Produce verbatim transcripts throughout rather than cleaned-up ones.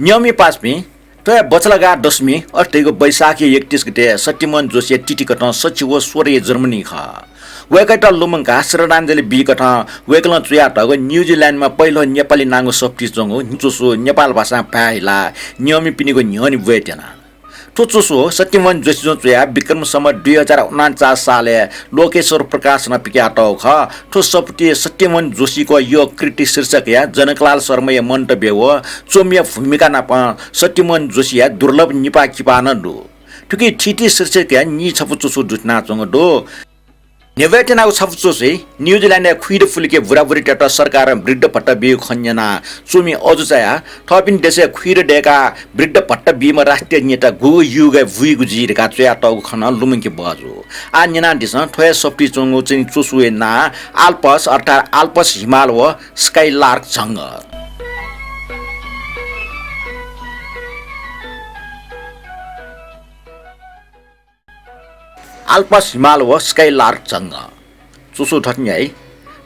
न्यंमि पासापिं, थ्व हे बचलागा दशमी अर्थात् बैशाखया एकतीस गते सत्यमोहन जोशीया तिथिकथं सच्छि व स्वरया जन्मदिन खः। वय्कःयात लुमंकाः श्रद्धाञ्जलि बीकथं वय्कलं च्वयातःगु न्यूजिल्यान्डमा पहिलो नेपाली नांगु सफुती च्वंगु च्वसु नेपाल भाषां भाय् हिलाः न्यंमिपिनिगु न्ह्यःने ब्वये त्यना। थ्व च्वसु सत्यमोहन जोशीजुं च्वयाः विक्रम सम्वत् दुई हजार उनान्चास सालय् लोकेश्वर प्रकाशनं पिकयातःगु खः। थ्व सफुतिइ सत्यमोहन जोशीको यो कृति शीर्षकया जनकलाल शर्माया मन्तव्य व च्वमिया भूमिका नाप सत्यमोहन जोशीया दुर्लभ निपाः किपाः नं दु। थुकी थीथी शीर्षकया नीछपु च्वसु दुथ्यानाच्वंगु दु। न्ह्यब्वये त्यनागु छपु च्वसुइ न्यूजिल्यान्डया खुइदँ पुलिके बुराबुरीतय्त सरकारं वृद्ध भत्ता बीगु खँ न्यनाः च्वमि अजू चायाः थःपिनि देशय् खुइदँ दय्काः वृद्ध भत्ता बीम्ह राष्ट्रिय नेता गुगु युगय् बुइगु जुइ धकाः च्वयातःगु खँ नं लुमंके बहःजू। आः न्यनादिसँ, थ्व हे सफुतिइ च्वंगु चाहिँ च्वसुया नां आल्पस अर्थात् आल्पस हिमाल व स्काइलार्क झंगः। आल्पस हिमाल व स्काइलार्क झंगः। च्वसु थथे न्ह्याइ।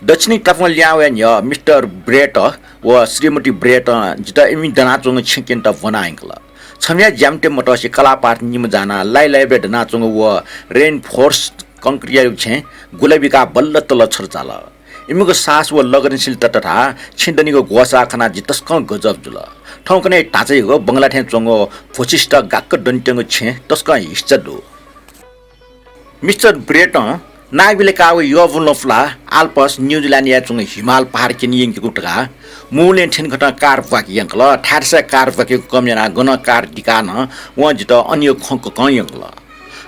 दक्षिणी तापां लिहां वये न्ह्यः मिस्टर ब्रेट व श्रीमती ब्रेटं जितः इमि दनाच्वंगु छेँ क्यनेत ब्वना यंकल। छम्हया ज्यामिति मतसे कलापाठ निम्ह जानाः लाइलाइबलय् दनाच्वंगु व रेनफोर्स कंक्रिटया छेँ गुलाबी काः बल्ल तल्ल छ्वचाल। इमिगु साहस व लगनशीलता तथा छेँ दनीगु ग्वसाः खनाः जि तसकं गजब जुल। थौंकन्हय् ढाँचायागु बंगला थें च्वंगु भ्वसित गाक्क दनेत्यंगु छेँ तसकं हिस्चा दु। मिस्टर ब्रेटं नागबिल काःगु यःबुँ लँ पुलाः आल्पस न्यूजिल्यान्डयाय् च्वंगु हिमाल पहाड क्यने यंकेगु धकाः मूलय् थ्यनेकथं कार ब्वाके यंकल। थाय्थासय् कार ब्वाकेगु कम यानाः गनं कार दिकाः नं वं जितः अनया खँ ककं यंकल।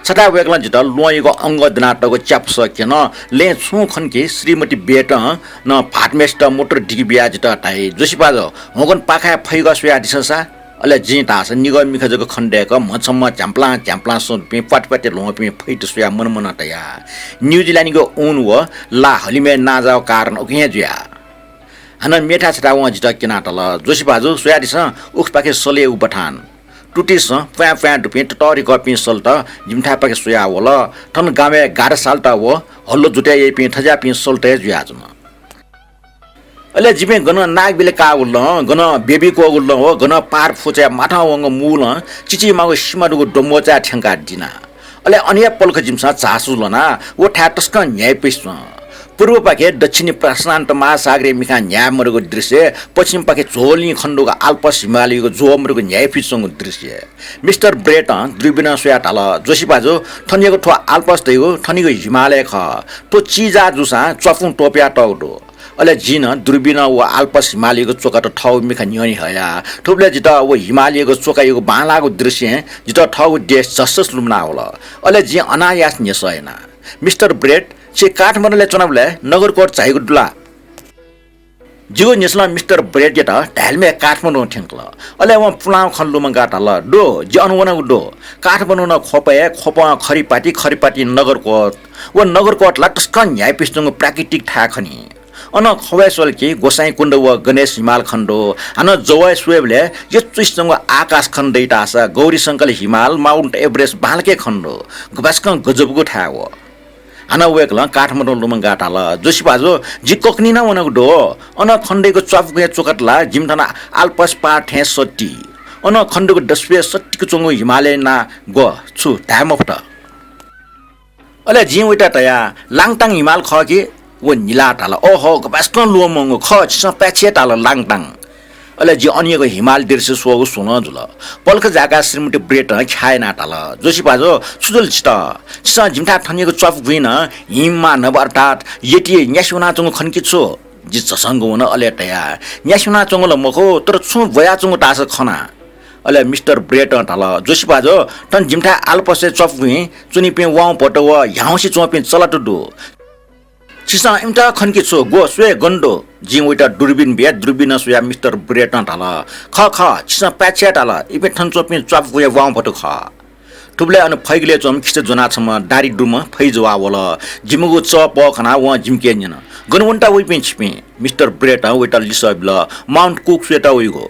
छथाय् वय्कलं जितः ल्वहंयागु अंगः दनातःगु च्यापुसः क्यन। लँय् छुं खन कि श्रीमती ब्रेटं नं भाःत मेसित मोटर दिके बियाः जितः धाइ, "जोशी पाजु, हुंकन पाखाय् फैगः स्वयादिसँ सा।" अले जिं धाःसा निगः मिखा जक खने दय्कः म्हछम्ह झ्याम्पलां झ्याम्पलां स्वंपिं प्वातिप्वाति ल्वहंपिं फैत स्वयाः मनमनं तया। न्यूजिल्यान्डयागु ऊन व ला हलिमय् नांजाःगु कारण उकिं हे जुया। हानं मेथाय् छथाय् वं जितः क्यनातल। "जोशी पाजु, स्वयादिसँ, उखुपाखे सलया उ बथान।" तुतिसं प्वाँय् प्वाँय् दुपिं ततःधिकःपिं सलत जिमिथाय्पाखे स्वयाः वल। थन गामय् गाढा सालत व हल्लो जुतय् याइपिं थज्याःपिं सलत हे जुयाच्वन। अले जिपिं गनं नागबिल काःगु लँ, गनं ब्यबी क्वःगु लँ व गनं पहाड फुचाय् माथं वंगु मूलं चिचीमाःगु सिमा दुगु द्वम्बोचाय् थ्यंकादिना। अले अन हे पलख जिमिसं झासु ल्वना व थाय् तसकं न्ह्याइपुसे च्वं। पूर्वपाखे दक्षिणी प्रशान्त महासागरया मिखां न्ह्याये मदुगु दृश्य, पश्चिमपाखे झ्वःलिं खनेदुगु आल्पस हिमालयागु ज्वः मदुगु न्ह्याइपुसे च्वंगु दृश्य। मिस्टर ब्रेटं दुर्बिनं स्वयाः धाल, "जोशी पाजु, थनयागु थ्व आल्पस धइगु थनयागु हिमालय खः। थ्व चिजा जूसां च्वापुं त्वपुयातःगु दु।" अले जिं नं दुर्बिनं व आल्पस हिमालयागु च्वकात थःगु मिखा न्ह्यःने हया। थुबलय् जितः व हिमालयागु च्वकायागु बांलाःगु दृश्यं जितः थःगु देश झसझस लुमना वल। अले जिं अनायास न्ह्यसः याना, "मिस्टर ब्रेट, छि काठमाडौंलय् च्वनाबलय् नगरकोट झाइगु दु ला?" जिगु न्ह्यसलं मिस्टर ब्रेटयात धायेलमय् काठमाडौं थ्यंकल। अले वं पुलांगु खँ लुमंकाः धाल, "दु, जि अन वनागु दु। काठमाडौं नं ख्वप हे, ख्वपं खरिपाति, खरिपातिं नगरकोट। व नगरकोट ला तसकं न्ह्याइपुसे च्वंगु प्राकृतिक थाय् खनी। अन ख्वबय् स्वल कि गोसाइँकुण्ड व गणेश हिमाल खनेदु। हानं जवय् स्वयेबलय् यचुसे च्वंगु आकाश खने दइ धाःसा गौरीशंकर हिमाल, माउन्ट एभरेस्ट बांलाक खनेदु। गपाय्सकं गजबगु थाय् व।" हानं वय्कलं काठमाडौं लुमंकाः धाल, "जोशी पाजु, जि ककनी नं वनागु दु। अन खनेदुगु च्वापुगुया च्वकात ला जिमिथाना आल्पस पहाड थें सत्ती। अन खनेदुगु दसपे सत्तीक च्वंगु हिमालय नां ग्व, छु धाये मफुत।" अले जिं वयात धया, "लांगतांग हिमाल खः कि?" व न्हिलाः धाल, "ओहो, गपाय्सकं ल्वःमंगु खः, छिसं पाय्छि हे धाल, लांगतांग।" अले जि अनयागु हिमाल दृश्य स्वःगु स्वलं जुल। पलख जाय्काः श्रीमती ब्रेटं ख्याः यानाः धाल, "जोशी पाजु, छु जुल छितः? छिसं जिमिथाय् थनयागु च्वापुगुइ नं हिममानव अर्थात् यति न्यासि वनाच्वंगु खन कि छु?" जि झसंक वन, अले धया, "न्यासि वनाच्वंगु ला मखु, तर छुं ब्वयाच्वंगु धाःसा खना।" अले मिस्टर ब्रेटं धाल, "जोशी पाजु, थन जिमिथाय् आल्पसय् च्वापुगुइ च्वनीपिं वाउँभ्वत व ह्याउँसे च्वंपिं चलात दु। छिसं इमित खन कि छु? ग्व, स्वये, गन दु?" जिं वयात दुर्बिन बिया, दुर्बिनं स्वयाः मिस्टर ब्रेटं धाल, "खः, खः, छिसं पाय्छि हे धाल, इपिं थन च्वंपिं च्वापुगुया वाउँभ्वत खः।" थुबलय् अन फैगलय् च्वंम्ह खिचा ज्वनाः छम्ह दाढी दुम्ह फैजु वःगु वल। जिमिगु चःपः खनाः वं जिमिके न्यन, "गन वनेत वइपिं छिपिं?" मिस्टर ब्रेटं वयात लिसः बिल, "माउन्ट कुक स्वयेत वइगु।"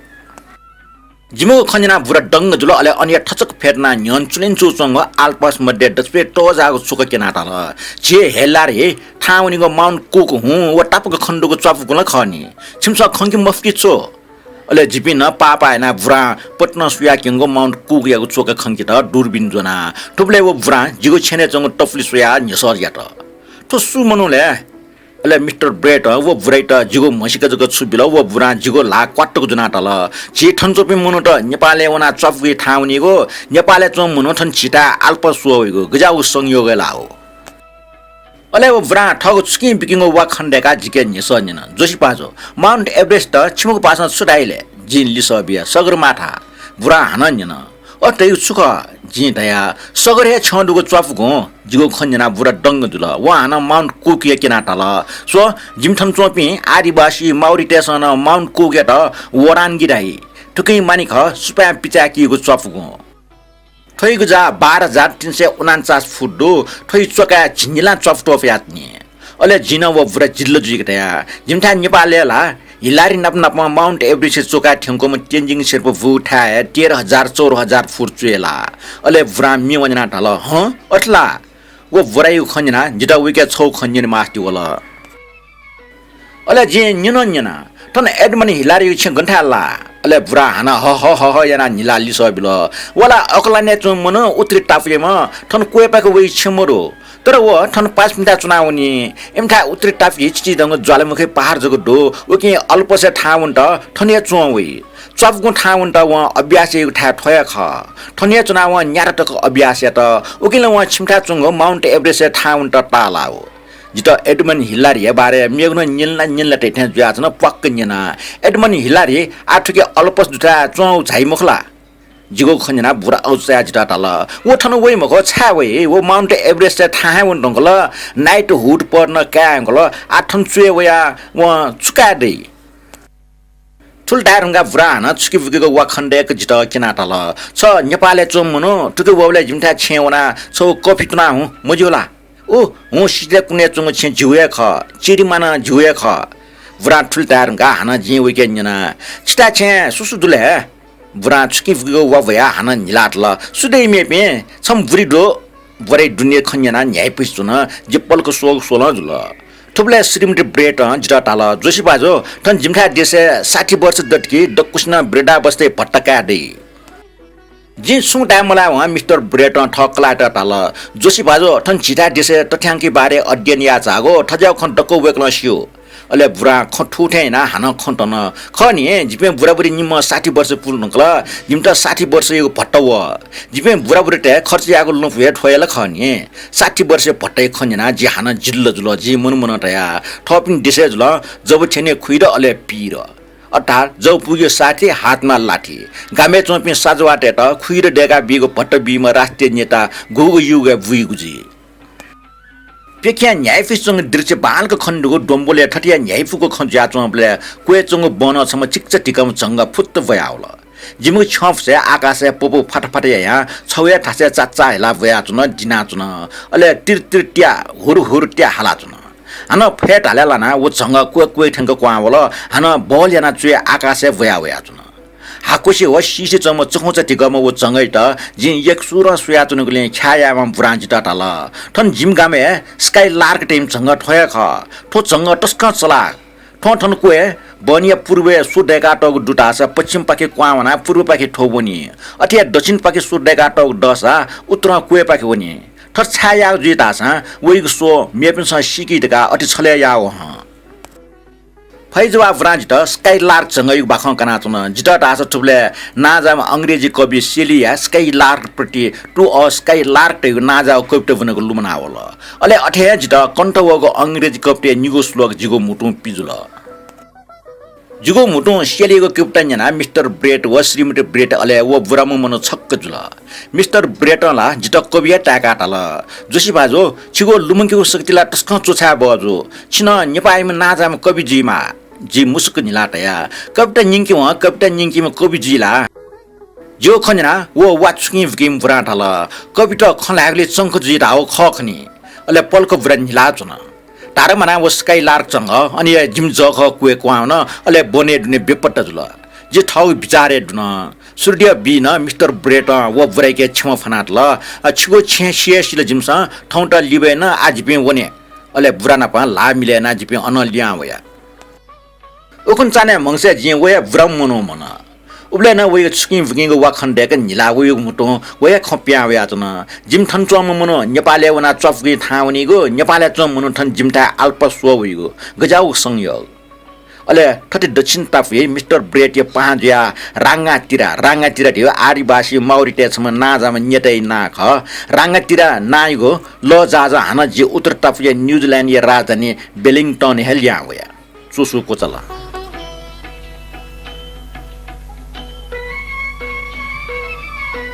जिमिगु खँ न्यनाः बुरा दंग जुल, अले अनया थचक फ्यतुनाः न्ह्यःने चुलिंचुं च्वंगु आल्पस मध्ये दसपे तःजाःगु च्वका क्यनाः धाल, "झी हेलार हे थाहां वनीगु माउन्ट कुक हुँ व तापाक खनेदुगु च्वापुगु ला खः नि। छिमिसं खं कि मफु कि छु?" अले जिपिं नं पाः पाः यानाः बुरां पतिनं सुयाक्यंगु माउन्ट कुकयागु च्वका खंकेत दूरबिन ज्वना। थुबलय् व बुरां जिगु छेनय् च्वंगु तपुलि स्वयाः न्ह्यसः यात। थ्व सु मनू लय्? अले मिस्टर ब्रेटं व बुराइत जिगु म्हसीका जक छु बिल, व बुरां जिगु ल्हाः क्वातुक ज्वनाः धाल, झी थन च्वंपिं मनूत नेपालय् वनाः च्वापुगु थाहां वनीगु, नेपालय् च्वंम्ह मनू थन झीथाय् आलपत स्वः वइगु, गज्याःगु संयोगय् ला हो। अले व बुरां थःगु छुकिं बिकिंगु वा खनेदय्काः जिके न्ह्यसः न्यन, जोशी पाजु, माउन्ट एभरेस्ट छिमिगु पासां छु धाइ ले? जिं लिसः बिया, सगरमाथा। बुरां हानं न्यन, अथे धइगु छु खः? जिं धया, सगर हे छ्यं दुगु च्वापुगुं। जिगु खँ न्यनाः बुरा दंग जुल। वं हानं माउन्ट कुकया क्यनाः धाल, स्व, जिमि थन च्वंपिं आदिवासी माउरीतय्सं नं माउन्ट कुकयात वरानगी धाइ। थुकिं मानि खः, सुपाँय् पिचाय्कीगु च्वापुगुं। थ्वइगु जाः बाह्र हजार तीन सय उनान्चास फुट दु। थ्वइ च्वकाय् झिंनिलां च्वापु त्वपुयाच्वनी। अले जिं नं व बुरा जिल्ल जुइक धया, जिमिथाय् नेपालय् ला हिलारी नाप नापं माउन्ट एभरेस्ट च्वकाय् थ्यंकूम्ह तेन्जिङ शेर्पा बूगु थाय् हे तेह्र हजार चौध हजार फुट च्वय् ला। अले बुरां मि वनेनाः धाल, हँ, अथे ला? व बुरायागु खँ न्यनाः जितः वइके छगू खँ न्यने मास्ति वल। अले जिं न्यन न्यना, थन एडमन्ड हिलारीयागु छेँ गन थाय् ला? अले बुरां हानं ह ह ह ह यानाः न्हिलाः लिसः बिल, व ला अकल्यान्डय् च्वंम्ह मनू, उत्तरी टापुयाम्ह, थन क्वय्पाखे वइगु छेँ मदु। तर व थन पासापिन्थाय् च्वनावनी। इमिथाय् उत्तरी टापुइ चिचिधंगु ज्वालामुखी पहाड जक दु। उकिं अलपतय् थाहां वनेत थन हे च्वं वइ। च्वापुगुं थाहां वनेत वं अभ्यास याइगु थाय् थ्व हे खः। थन हे च्वनाः वं न्याता तक अभ्यास यात। उकिं ला वं छिमिथाय् च्वंगु माउन्ट एभरेस्टय् थाहां वनेत ताःलाः। जितः एडमन्ड हिलारीया बारे मेगु नं न्यन ला न्यन ला धइथें जुयाच्वन, प्वाक्क न्यना। एडमन्ड हिलारी आः थुकी अलपत दुथाय् च्वंगु झाइ मखु ला? जिगु खँ न्यनाः बुरा अउचायाः जितः धाल, व थन वइ मखु, छाय् वइ? व माउन्ट एभरेस्टय् थाहां हे वने धुंकल, नाइटहुड पद नं काये धुंकल, आः थन च्वय् वयाः वं छु काये दइ? थुलि धाये धुंकाः बुरां हानं छुकिफुकिगु वा खनेदय्क जितः क्यनाः धाल, छ नेपालय् च्वंम्ह मनू, थुकी वःबलय् जिमिथाय् छेँय् वनाः छगू कफी तुना हुँ, मज्यू ला? उ, हुँ, सिथय् कुनय् च्वंगु छेँ जिगु हे खः, चिरिमा नं जिगु हे खः। बुरां थुलि धाये धुंकाः हानं जिं वइके न्यना, छिथाय् छेँय् सु सु दु ले? बुरां छुकिफुकिगु वा भ्वयाः हानं न्हिलाः धाल, सु दइ मेपिं? छम्ह बुरी दु। बुराया दुनेया खँ न्यनाः न्ह्याइपुसे च्वन। जि पलख स्वःगु स्वलं जुल। थुबलय् श्रीमती ब्रेटं जितः धाल, जोशी भाजु, थन जिमिथाय् देशय् साठी वर्ष दत कि दक्वसिनं वृद्धावस्थाया भत्ता काये दइ। जिं छुं धाये मलायेवं मिस्टर ब्रेटं थः कलाःयात धाल, जोशी भाजु, थन झीथाय् देशय् तथ्यांकया बारे अध्ययन याये झाःगु, थज्याःगु खँ दक्व वय्कलं स्यू। अले बुरां खँ थू थें यानाः हानं खँ तन। खः नि, जिपिं बुराबुरी निम्ह साठी वर्ष पूर्ण धुंकल, जिमित साठी वर्षयागु भत्ता वः। जिपिं बुराबुरीतय् खर्च याःगु लँपु हे थ्व हे ला खः नि। साठी वर्षया भत्ताया खँ न्यनाः जि हानं जिल्ल जुल। जिं मनं मनं धया, थःपिं देशय् जुल, जब थ्यने खुइर अले पीर। अर्थात् जव पुगु साथी हातमा लाठी। गामय् च्वंपिं साजवातय्त खुइर दय्काः बीगु भत्ता बीम्ह राष्ट्रिय नेता गुगु युगय् बुइगु जुइ। प्यखें न्ह्याइपुसे च्वंगु दृश्य बांलाक खने दुगु डोम्बलय् थथे न्ह्याइपुगु खँ जुयाच्वंबलय् क्वय् च्वंगु बनं छम्ह चिकिचा धिकःम्ह झंगः फुत्त ब्वयावल। जिमिगु छ्यं फुसय् आकाशय् पपू फाटाफाटा यायां छवया थासय् चाचा हिलाः ब्वयाच्वन, दिनाच्वन। अले तिर तिर त्या, हुर हुर त्या हालाच्वन। हानं फय् ढालय् लानाः व झंगः क्वय् क्वय् थ्यंक क्वहां वल। हानं बहल यानाः च्वय् आकाशय् ब्वया वयाच्वन। हाकुसे व सीसे च्वंम्ह चखुंचा धिकःम्ह व झंगःयात जिं यक्व सुरं स्वयाच्वनागुलिं ख्याः यायेमाः बुरां जितः धाल, थन जिमि गामय् स्काई लार्क धइम्ह झंगः थ्व हे खः। थ्व झंगः तसकं चलाख। थ्वं थन क्वय् बहनीया पूर्वय् स्व दय्कातःगु दु धाःसा पश्चिमपाखे क्वहां वनाः पूर्वपाखे थ्व वनी। अथे हे दक्षिणपाखे स्व दय्कातःगु दःसा उत्तरं क्वय्पाखे वनी। थथे छाय् याःगु जुइ धाःसां वइगु स्व मेपिन्सं सीकी धकाः अथे छलय् याः वं। फैजवाः बुरां जितः स्काई लार्क झंगःयागु बाखं कनाच्वन। जितः धाःसा थुबलय् नांजाःम्ह अंग्रेजी कवि शेलीया स्काई लार्क प्रति To a Skylark धइगु नांजाःगु कविता ब्वनेगु लुमनावल। अले अथे हे जितः कण्ठ वःगु अंग्रेजी कविताया निगू श्लोक जिगु म्हुतुं पिजुल। जिगु म्हुतुं शेलीयागु कविता न्यनाः मिस्टर ब्रेट व श्रीमती ब्रेट अले व बुराम्ह मनू छक्क जुल। मिस्टर ब्रेटं ला जितः कवि हे ताय्काः धाल, जोशी भाजु, छिगु लुमंकेगु शक्ति ला तसकं च्वछाये बहःजू। छिं नं नेपाःयाम्ह नांजाःम्ह कवि जुइमाः। जिं मुसुक्क न्हिलाः धया, कविता न्यंकेवं कविता न्यंकीम्ह कवि जुइ ला? जिगु खँ न्यनाः व वा छुकिं फुकिं बुरां धाल, कवित खँ ल्हायेगुलिइ चंख जुइ धाःगु खः खनी। अले पलख बुरा न्हिलाच्वन। धारम्ह हानं व स्काई लार्क झंगः अन हे जिमि जःखः क्वय् क्वहां वन, अले बहनीया दुने बेपत्ता जुल। जि थःगु बिचारय् दुन। सूर्य बीनं मिस्टर ब्रेटं व बुरायाके क्षमा फ्वनाः धाल, अ, छिगु छेँ सिया सिल जिमिसं, थौंत लिबाय् नं आः जिपिं वने। अले बुरा नाप ल्हाः मिले यानाः जिपिं अनं लिहां वया। उखुन्हु चान्हय् म्हगसय् जिं वया ब्राह्मणो मन। उबलय् नं वया छुकिं बुकिंगु वा खँ दय्‌क न्हिला वयागु म्हुतुं वया खँ पिहां वयाच्वन। जिमि थन च्वंम्ह मनू नेपालय् वनाः च्वापुकिं थाहां वनीगु, नेपालय् च्वंम्ह मनू थन जिमिथाय् आलपा स्वः वइगु, गज्याःगु संयोग। अले थथे दक्षिण टापुइ मिस्टर ब्रेटया पाहां जुयाः रांगातिरा, रांगातिरा धइगु आदिवासी माओरीतय् छम्ह नांजाःम्ह न्यतया नां खः। रांगातिरा नांयागु लःजहाजं हानं जि उत्तर टापुया न्युजिल्यान्डया राजधानी वेलिङ्टन हे लिहां वया। स्वसु क्वचाल।